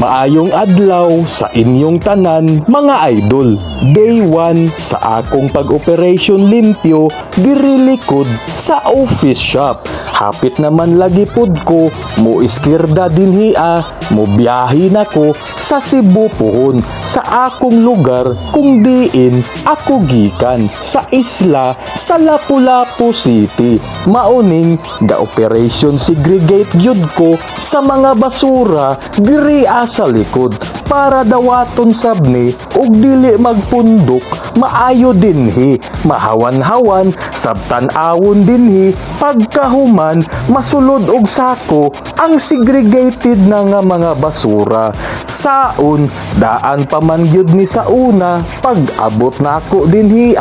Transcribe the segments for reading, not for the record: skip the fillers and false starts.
Maayong adlaw sa inyong tanan, mga idol. Day 1 sa akong pag-operation limpyo diri likod sa office shop. Hapit naman lagi pud ko mo iskirda dinhia, mo biyahe na ko sa Cebu puhon sa akong lugar kung diin ako gikan sa isla sa Lapu-Lapu City. Mauning ga operation segregate gyud ko sa mga basura diri sa likod para dawaton sab ni og dili magpundok maayo dinhi, mahawan-hawan sabtan awon dinhi pagkahuman masulod og sako ang segregated na nga mga basura. Saon daan pa man gyud ni sa una, pag abot nako dinhi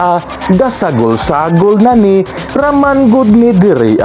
gasagol-sagol na ni raman gud ni diri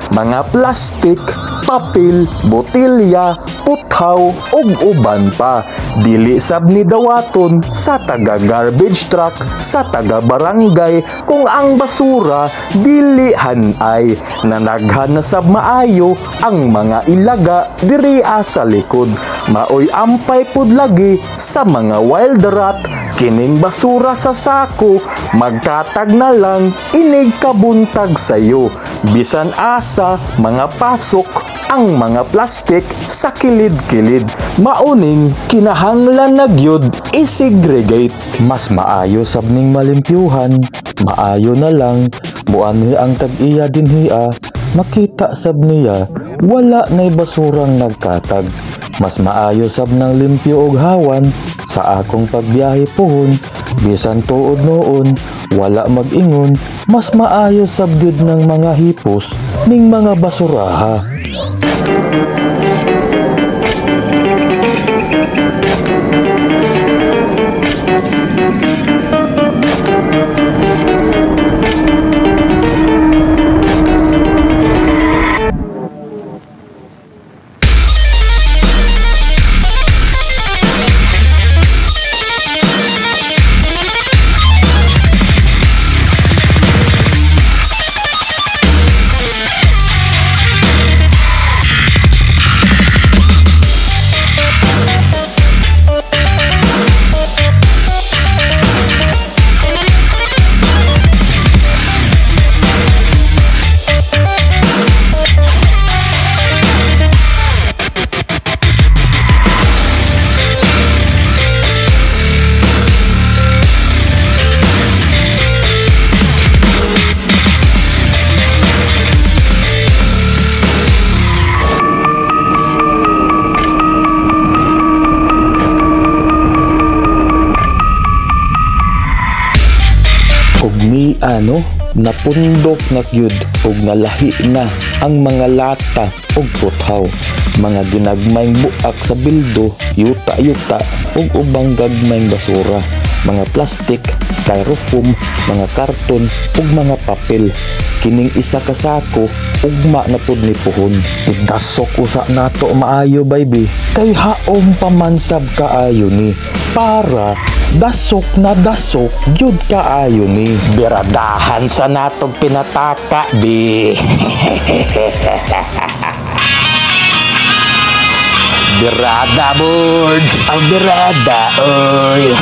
mga plastik, papel, botelya, puthaw ug uban pa. Dili sab ni dawaton sa taga garbage truck, sa taga barangay kung ang basura dili hanay. Nanaghan na sab maayo ang mga ilaga diri sa likod. Maoy ampay pud lagi sa mga wild rat kining basura sa sako, magkatag na lang inig kabuntag sayo. Bisan asa mga pasok ang mga plastik sa kilid-kilid. Mauning kinahanglan na gyud isegregate. Mas maayo sab ning malimpyuhan, maayo na lang muanhi ang tag-iya dinhia, makita sab niya wala nay basurang nagkatag. Mas maayo sab nang limpyo og hawan sa akong pagbiyahe puhon, bisan tuod noon wala mag-ingon, mas maayo sab gyud ng mga hipos ning mga basuraha. Ni ano, napundok na gyud og nalahi na ang mga lata og puthaw, mga ginagmayng buak sa bildo, yuta-yuta ug ubang gagmayng basura, mga plastik, styrofoam, mga karton ug mga papel. Kining isa ka sako ugma na pud ni puhon. Idasok usa nato maayo baby, kay haom pa man sab kaayo ni, para dasok na dasok gyud kaayo ni. Biradahan sa natog pinataka bi. Birada boards, ang birada oy.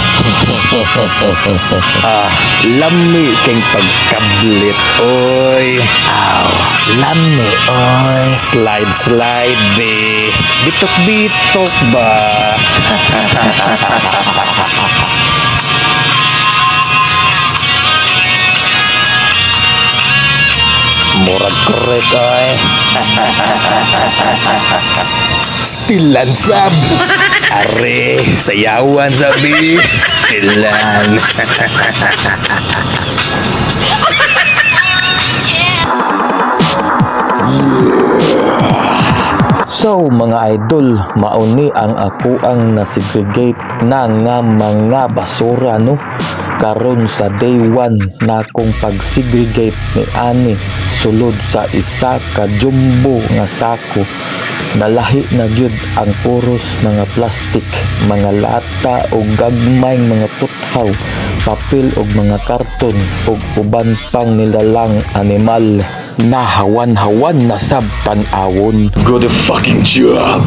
Lami keng pagkablit oy. Aw, lami oy. Slide slide be. Bitok bitok ba. Murag korek oy. Stilan sab. Are, sayawan sabi. Stilan. So mga idol, mauni ang ako ang nasegregate na nga mga basura no. Karon sa day 1 na akong pag-segregate ni ani sulod sa isa ka jumbo nga sako. Nalahi na gyud ang puros mga plastik, mga lata o gagmayng mga puthaw, papel og mga karton ug uban pang nilalang animal. Nahawan-hawan na sab tan-awon. Good fucking job.